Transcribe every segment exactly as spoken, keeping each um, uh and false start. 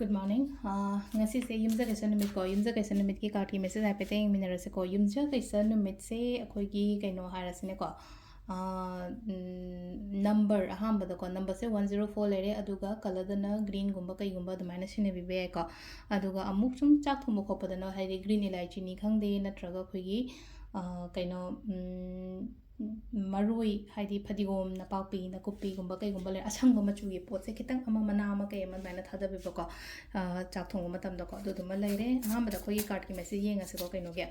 Good morning. ꯑꯥ, ꯉꯁꯤꯁꯦ ꯌꯨꯝꯁꯀꯩꯁ ꯅꯨꯃꯤꯠꯀꯣ, ꯌꯨꯝꯁꯀꯩꯁ ꯅꯨꯃꯤꯠꯀꯤ card-ꯀꯤ message ꯍꯥꯏꯐꯦꯠꯇꯪ ꯌꯦꯡꯃꯤꯟꯅꯔꯁꯤꯀꯣ꯫ ꯌꯨꯝꯁꯀꯩꯁ ꯅꯨꯃꯤꯠꯁꯦ ꯑꯩꯈꯣꯏꯒꯤ ꯀꯩꯅꯣ ꯍꯥꯏꯔꯁꯤꯅꯦꯀꯣ, ꯑꯥ, ꯎꯝ, number ꯑꯍꯥꯟꯕꯗꯀꯣ, number-ꯁꯦ one zero four ꯂꯩꯔꯦ, ꯑꯗꯨꯒ colour-ꯗꯅ green-ꯒꯨꯝꯕ ꯀꯩꯒꯨꯝꯕ ꯑꯗꯨꯃꯥꯏꯅ ꯁꯤꯖꯤꯟꯅꯕꯤꯕ ꯌꯥꯏꯀꯣ꯫ ꯑꯗꯨꯒ ꯑꯃꯨꯛ ꯁꯨꯝ ꯆꯥꯛ ꯊꯣꯡꯕ ꯈꯣꯠꯄꯗꯅ ꯍꯥꯏꯗꯤ green ꯏꯂꯥꯏꯆꯤꯅꯤ ꯈꯪꯗꯦ, ꯅꯠꯇ꯭ꯔꯒ ꯑꯩꯈꯣꯏꯒꯤ, ꯑꯥ, ꯀꯩꯅꯣ, ꯎꯝ, ꯃꯔꯣꯏ, ꯍꯥꯏꯗꯤ ꯐꯗꯤꯒꯣꯝ, ꯅꯄꯥꯛꯄꯤ, ꯅꯥꯀꯨꯞꯄꯤꯒꯨꯝꯕ ꯀꯩꯒꯨꯝꯕ ꯂꯩꯔ, ꯑꯁꯪꯕ ꯃꯆꯨꯒꯤ ꯄꯣꯠꯁꯦ ꯈꯤꯇꯪ ꯑꯃ, ꯃꯅꯥ ꯑꯃ ꯀꯩ ꯑꯃ ꯑꯗꯨꯃꯥꯏꯅ ꯊꯥꯗꯕꯤꯕꯀꯣ, ꯑ, ꯆꯥꯛ ꯊꯣꯡꯕ ꯃꯇꯝꯗꯀꯣ꯫ ꯑꯗꯨꯗꯨꯃ ꯂꯩꯔꯦ꯫ ꯑꯍꯥꯟꯕꯗ ꯑꯩꯈꯣꯏꯒꯤ card-ꯀꯤ message ꯌꯦꯡꯉꯁꯤꯀꯣ, ꯀꯩꯅꯣꯒꯤ,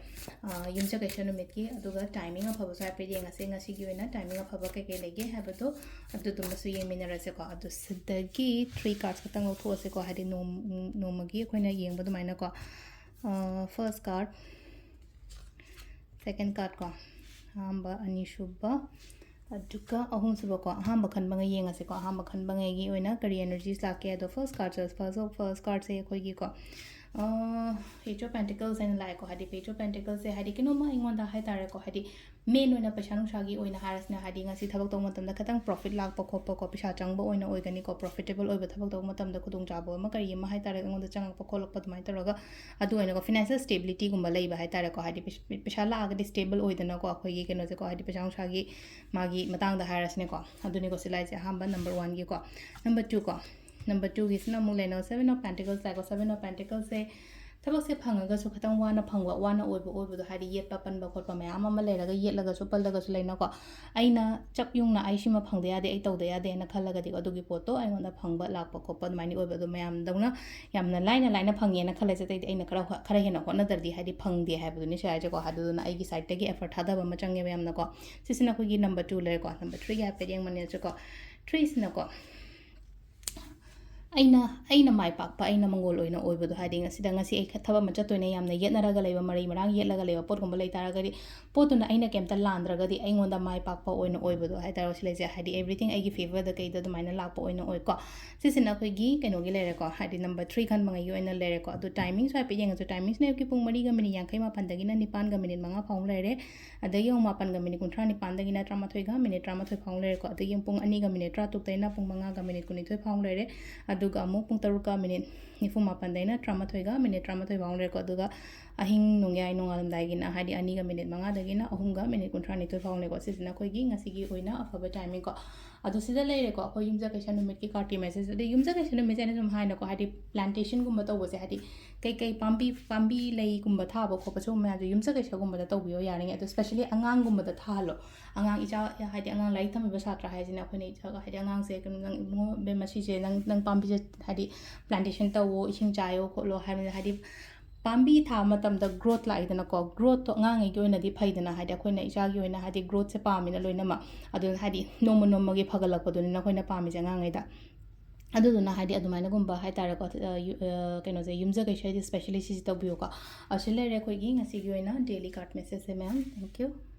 ꯑ, ꯌꯨꯝꯁꯀꯩꯁ ꯅꯨꯃꯤꯠꯀꯤ, ꯑꯗꯨꯒ timing ꯑꯐꯕꯁꯨ ꯍꯥꯏꯐꯦꯠ ꯌꯦꯡꯉꯁꯦ, ꯉꯁꯤꯒꯤ ꯑꯣꯏꯅ timing ꯑꯐꯕ ꯀꯩꯀꯩ ꯂꯩꯒꯦ ꯍꯥꯏꯕꯗꯣ, ꯑꯗꯨꯗꯨꯃꯁꯨ ꯌꯦꯡꯃꯤꯟꯅꯔꯁꯦꯀꯣ꯫ ꯑꯗꯨ ꯁꯤꯗꯒꯤ three cards ꯈꯛꯇꯪ ꯂꯧꯊꯣꯛꯑꯁꯦꯀꯣ, ꯍꯥꯏꯗꯤ ꯅꯣꯡ-, ꯅꯣꯡꯃꯒꯤ ꯑꯩꯈꯣꯏꯅ ꯌꯦꯡꯕ ꯑꯗꯨꯃꯥꯏꯅꯀꯣ꯫ ꯑ, first card, second card ꯀꯣ, ꯑꯍꯥꯟꯕ, ꯑꯅꯤꯁꯨꯕ, ꯑꯗꯨꯒ ꯑꯍꯨꯝꯁꯨꯕꯀꯣ꯫ ꯑꯍꯥꯟꯕ ꯈꯟꯕꯉꯩ ꯌꯦꯡꯉꯁꯤꯀꯣ꯫ ꯑꯍꯥꯟꯕ ꯈꯟꯕꯉꯩꯒꯤ ꯑꯣꯏꯅ ꯀꯔꯤ energies ꯂꯥꯛꯀꯦ ꯑꯗꯣ, first card, first, first card-ꯁꯦ ꯑꯩꯈꯣꯏꯒꯤꯀꯣ, ꯑ, Page of Pentacles ꯍꯥꯏꯅ ꯂꯥꯛꯑꯦꯀꯣ꯫ ꯍꯥꯏꯗꯤ Page of Pentacles-ꯁꯦ ꯍꯥꯏꯗꯤ ꯀꯩꯅꯣꯝꯃ ꯑꯩꯉꯣꯟꯗ ꯍꯥꯏꯇꯥꯔꯦꯀꯣ, ꯍꯥꯏꯗꯤ main ꯑꯣꯏꯅ ꯄꯩꯁꯥ ꯅꯨꯡꯁꯥꯒꯤ ꯑꯣꯏꯅ ꯍꯥꯏꯔꯁꯤꯅ, ꯍꯥꯏꯗꯤ ꯉꯁꯤ ꯊꯕꯛ ꯇꯧꯕ ꯃꯇꯝꯗ ꯈꯤꯇꯪ profit ꯂꯥꯛꯄ ꯈꯣꯠꯄꯀꯣ, ꯄꯩꯁꯥ ꯆꯪꯕ ꯑꯣꯏꯅ ꯑꯣꯏꯒꯅꯤꯀꯣ꯫ Profitable ꯑꯣꯏꯕ ꯊꯕꯛ ꯇꯧꯕ ꯃꯇꯝꯗ ꯈꯨꯗꯣꯡꯆꯥꯕ ꯑꯃ ꯀꯔꯤ ꯑꯃ ꯍꯥꯏꯇꯥꯔꯦ, ꯑꯩꯉꯣꯟꯗ ꯆꯪꯉꯛꯄ ꯈꯣꯠꯂꯛꯄ ꯑꯗꯨꯃꯥꯏꯅ ꯇꯧꯔꯒ, ꯑꯗꯨ ꯑꯣꯏꯅꯀꯣ, financial stability-ꯒꯨꯝꯕ ꯂꯩꯕ ꯍꯥꯏꯇꯥꯔꯦꯀꯣ꯫ ꯍꯥꯏꯗꯤ ꯄꯩꯁ-, ꯄꯩꯁꯥ ꯂꯥꯛꯑꯒꯗꯤ stable ꯑꯣꯏꯗꯅꯀꯣ, ꯑꯩꯈꯣꯏꯒꯤ ꯀꯩꯅꯣꯁꯦꯀꯣ, ꯍꯥꯏꯗꯤ ꯄꯩꯁꯥ ꯅꯨꯡꯁꯥꯒꯤ ꯃꯥꯒꯤ ꯃꯇꯥꯡꯗ ꯍꯥꯏꯔꯁꯤꯅꯦꯀꯣ꯫ ꯑꯗꯨꯅꯤꯀꯣ ꯁꯤ ꯂꯥꯛꯏꯁꯦ, ꯑꯍꯥꯟꯕ number one-ꯒꯤꯀꯣ꯫ Number two ꯀꯣ, number two-ꯒꯤꯁꯤꯅ ꯑꯃꯨꯛ ꯂꯩꯅꯧ Seven of Pentacles ꯂꯥꯛꯑꯦꯀꯣ꯫ Seven of Pentacles-ꯁꯦ ꯊꯕꯛꯁꯦ ꯐꯪꯉꯒꯁꯨ ꯈꯤꯇꯪ ꯋꯥꯅ ꯐꯪꯕ, ꯋꯥꯅ ꯑꯣꯏꯕ, ꯑꯣꯏꯕꯗꯣ, ꯍꯥꯏꯗꯤ ꯌꯦꯠꯄ ꯄꯟꯕ ꯈꯣꯠꯄ ꯃꯌꯥꯝ ꯑꯃ ꯂꯩꯔꯒ, ꯌꯦꯠꯂꯒꯁꯨ ꯄꯜꯂꯒꯁꯨ ꯂꯩꯅꯀꯣ꯫ ꯑꯩꯅ ꯆꯞ ꯌꯨꯡꯅ ꯑꯩ ꯁꯤꯃ ꯐꯪꯗ ꯌꯥꯗꯦ, ꯑꯩ ꯇꯧꯗ ꯌꯥꯗꯦꯅ ꯈꯜꯂꯒꯗꯤ ꯑꯗꯨꯒꯤ ꯄꯣꯠꯇꯣ ꯑꯩꯉꯣꯟꯗ ꯐꯪꯕ ꯂꯥꯛꯄ ꯈꯣꯠꯄ ꯑꯗꯨꯃꯥꯏꯅ ꯑꯣꯏꯕ꯫ ꯑꯗꯣ ꯃꯌꯥꯝꯗꯧꯅ ꯌꯥꯝꯅ ꯂꯥꯏꯅ ꯂꯥꯏꯅ ꯐꯪꯉꯦꯅ ꯈꯜꯂꯁꯦ, ꯑꯇꯩꯗꯤ ꯑꯩꯅ ꯈꯔ ꯍꯣ-, ꯈꯔ ꯍꯦꯟꯅ ꯍꯣꯠꯅꯗ꯭ꯔꯗꯤ ꯍꯥꯏꯗꯤ ꯐꯪꯗꯦ ꯍꯥꯏꯕꯗꯨꯅꯤ ꯁꯤ ꯍꯥꯏꯁꯦꯀꯣ꯫ ꯑꯗꯨꯗꯨꯅ ꯑꯩꯒꯤ side-ꯇꯒꯤ effort ꯊꯥꯗꯕ ꯑꯃ ꯆꯪꯉꯦꯕ ꯌꯥꯝꯅꯀꯣ꯫ ꯁꯤꯁꯤꯅ ꯑꯩꯈꯣꯏꯒꯤ number two ꯂꯩꯔꯦꯀꯣ꯫ Number three-ꯒꯤ ꯍꯥꯏꯐꯦꯠ ꯌꯦꯡꯃꯤꯟꯅꯁꯤꯀꯣ꯫ Three-ꯁꯤꯅꯀꯣ, ꯑꯩꯅ, ꯑꯩꯅ ꯃꯥꯏ ꯄꯥꯛꯄ, ꯑꯩꯅ ꯃꯪꯒꯣꯜ ꯑꯣꯏꯅ ꯑꯣꯏꯕꯗꯣ, ꯍꯥꯏꯗꯤ ꯉꯁꯤꯗ, ꯉꯁꯤ ꯑꯩ ꯊꯕꯛ ꯑꯃ ꯆꯠꯇꯣꯏꯅꯦ, ꯌꯥꯝꯅ ꯌꯦꯠꯅꯔꯒ ꯂꯩꯕ, ꯃꯔꯩ ꯃꯔꯥꯡ ꯌꯦꯠꯂꯒ ꯂꯩꯕ ꯄꯣꯠꯀꯨꯝꯕ ꯂꯩ ꯇꯥꯔꯒꯗꯤ, ꯄꯣꯠꯇꯨꯅ ꯑꯩꯅ ꯀꯩꯝꯇ ꯂꯥꯟꯗ꯭ꯔꯒꯗꯤ ꯑꯩꯉꯣꯟꯗ ꯃꯥꯏ ꯄꯥꯛꯄ ꯑꯣꯏꯅ ꯑꯣꯏꯕꯗꯣ ꯍꯥꯏꯇꯥꯔꯦ, ꯁꯤ ꯂꯩꯖꯩ꯫ ꯍꯥꯏꯗꯤ everything ꯑꯩꯒꯤ favour-ꯗ ꯀꯩꯗ ꯑꯗꯨꯃꯥꯏꯅ ꯂꯥꯛꯄ ꯑꯣꯏꯅ ꯑꯣꯏꯀꯣ꯫ ꯁꯤꯁꯤꯅ ꯑꯩꯈꯣꯏꯒꯤ ꯀꯩꯅꯣꯒꯤ ꯂꯩꯔꯦꯀꯣ, ꯍꯥꯏꯗꯤ number three ꯈꯟꯕꯉꯩꯒꯤ ꯑꯣꯏꯅ ꯂꯩꯔꯦꯀꯣ꯫ ꯑꯗꯣ timing-ꯁꯨ ꯍꯥꯏꯐꯦꯠ ꯌꯦꯡꯉꯁꯨ, timing-ꯁꯤꯅ ꯑꯌꯨꯛꯀꯤ ꯄꯨꯡ ꯃꯔꯤꯒ minute ꯌꯥꯡꯈꯩ ꯃꯥꯄꯟꯗꯒꯤꯅ ꯅꯤꯄꯥꯟꯒ minute ꯃꯉꯥ ꯐꯥꯎ ꯂꯩꯔꯦ꯫ ꯑꯗꯒꯤ ꯑꯃꯨꯛ ꯃꯥꯄꯟꯒ minute ꯀꯨꯟꯊ꯭ꯔꯥ ꯅꯤꯄꯥꯟꯗꯒꯤꯅ ꯇꯔꯥꯃꯥꯊꯣꯏꯒ minute ꯇꯔꯥꯃꯥꯊꯣꯏ ꯐꯥꯎ ꯂꯩꯔꯦꯀꯣ꯫ ꯑꯗꯒꯤ ꯑꯃꯨꯛ ꯄꯨꯡ ꯑꯅꯤꯒ minute ꯇꯔꯥꯇꯔꯨꯛꯇꯩꯅ ꯄꯨꯡ ꯃꯉꯥꯒ minute ꯀꯨꯟꯅꯤꯊꯣꯏ ꯐꯥꯎ ꯂꯩꯔꯦ꯫ ꯑꯗꯨ ꯑꯗꯨꯒ ꯑꯃꯨꯛ ꯄꯨꯡ ꯇꯔꯨꯛꯀ ꯃꯤꯅꯤꯠ ꯅꯤꯐꯨ ꯃꯥꯄꯟꯗꯩꯅ ꯇꯔꯥꯃꯥꯊꯣꯏꯒ ꯃꯤꯅꯤꯠ ꯇꯔꯥꯃꯥꯊꯣꯏ ꯐꯥꯎ ꯂꯩꯔꯦꯀꯣ꯫ ꯑꯗꯨꯒ ꯑꯍꯤꯡ ꯅꯣꯡꯌꯥꯏ ꯅꯣꯡꯉꯥꯜꯂꯝꯗꯥꯏꯒꯤꯅ ꯍꯥꯏꯗꯤ ꯑꯅꯤꯒ ꯃꯤꯅꯤꯠ ꯃꯉꯥꯗꯒꯤꯅ ꯑꯍꯨꯝꯒ ꯃꯤꯅꯤꯠ ꯀꯨꯟꯊ꯭ꯔꯥꯅꯤꯊꯣꯏ ꯐꯥꯎꯅꯦꯀꯣ꯫ ꯁꯤꯁꯤꯅ ꯑꯩꯈꯣꯏꯒꯤ ꯉꯁꯤꯒꯤ ꯑꯣꯏꯅ ꯑꯐꯕ ꯇꯥꯏꯃꯤꯡ ꯀꯣ꯫ ꯑꯗꯨ ꯁꯤꯗ ꯂꯩꯔꯦꯀꯣ ꯑꯩꯈꯣꯏ ꯌꯨꯝꯖꯀꯩꯁ ꯅꯨꯃꯤꯠꯀꯤ ꯀꯥꯔꯇꯤ ꯃꯦꯁꯦꯖ꯫ ꯑꯗꯩ ꯌꯨꯝꯖꯀꯩꯁ ꯅꯨꯃꯤꯠꯁꯦ ꯑꯩꯅ ꯁꯨꯝ ꯍꯥꯏꯅꯀꯣ, ꯍꯥꯏꯗꯤ plantation ꯒꯨꯝꯕ ꯇꯧꯕꯁꯦ, ꯍꯥꯏꯗꯤ ꯀꯩꯀꯩ ꯄꯥꯝꯕꯤ, ꯄꯥꯝꯕꯤ ꯂꯩꯒꯨꯝꯕ ꯊꯥꯕ ꯈꯣꯠꯄ ꯁꯤꯒꯨꯝꯕ ꯃꯌꯥꯝꯁꯦ ꯌꯨꯝꯖꯀꯩꯁꯗꯒꯨꯝꯕꯗ ꯇꯧꯕꯤꯌꯣ ꯌꯥꯔꯤꯉꯩ꯫ ꯑꯗꯣ specially ꯑꯉꯥꯡꯒꯨꯝꯕꯗ ꯊꯥꯍꯜꯂꯣ꯫ ꯑꯉꯥꯡ ꯏꯆꯥ, ꯍꯥꯏꯗꯤ ꯑꯉꯥꯡ ꯂꯥꯏꯔꯤꯛ ꯇꯝꯃꯤꯕ ꯁꯥꯇ꯭ꯔ ꯍꯥꯏꯁꯤꯅ ꯑꯩꯈꯣꯏꯅ ꯏꯆꯥ, ꯍꯥꯏꯗꯤ ꯑꯉꯥꯡꯁꯦ ꯀꯩꯅꯣ, "ꯅꯪ ꯏꯕꯨꯡꯉꯣ, ꯏꯕꯦꯝꯃ, ꯁꯤꯁꯦ ꯅꯪ, ꯅꯪ ꯄꯥꯝꯕꯤꯁꯦ ꯍꯥꯏꯗꯤ plantation ꯇꯧꯋꯣ, ꯏꯁꯤꯡ ꯆꯥꯏꯌꯣ ꯈꯣꯠꯂꯣ" ꯍꯥꯏꯕꯅꯤꯅ, ꯍꯥꯏꯗꯤ ꯄꯥꯝꯕꯤ ꯊꯥꯕ ꯃꯇꯝꯗ growth ꯂꯥꯛꯏꯗꯅꯀꯣ꯫ Growth ꯇꯣ ꯑꯉꯥꯡꯉꯩꯒꯤ ꯑꯣꯏꯅꯗꯤ ꯐꯩꯗꯅ, ꯍꯥꯏꯗꯤ ꯑꯩꯈꯣꯏꯅ ꯏꯆꯥꯒꯤ ꯑꯣꯏꯅ ꯍꯥꯏꯗꯤ growth ꯁꯦ ꯄꯥꯝꯃꯤꯅ ꯂꯣꯏꯅꯃꯛ꯫ ꯑꯗꯨꯅ ꯍꯥꯏꯗꯤ ꯅꯣꯡꯃ ꯅꯣꯡꯃꯒꯤ ꯐꯒꯠꯂꯛꯄꯗꯨꯅꯤꯅ ꯑꯩꯈꯣꯏꯅ ꯄꯥꯝꯃꯤꯁꯦ ꯑꯉꯥꯡꯉꯩꯗ꯫ ꯑꯗꯨꯗꯨꯅ ꯍꯥꯏꯗꯤ ꯑꯗꯨꯃꯥꯏꯅꯒꯨꯝꯕ ꯍꯥꯏꯇꯥꯔꯦꯀꯣ, ꯑ, ꯌꯨ-, ꯑ, ꯀꯩꯅꯣꯁꯦ, ꯌꯨꯝꯖꯀꯩꯁ ꯍꯥꯏꯗꯤ specially ꯁꯤꯁꯦ ꯇꯧꯕꯤꯌꯨꯀꯣ꯫ ꯑꯁꯤ ꯂꯩꯔꯦ ꯑꯩꯈꯣꯏꯒꯤ ꯉꯁꯤꯒꯤ ꯑꯣꯏꯅ daily card message say, ma'am. Thank you.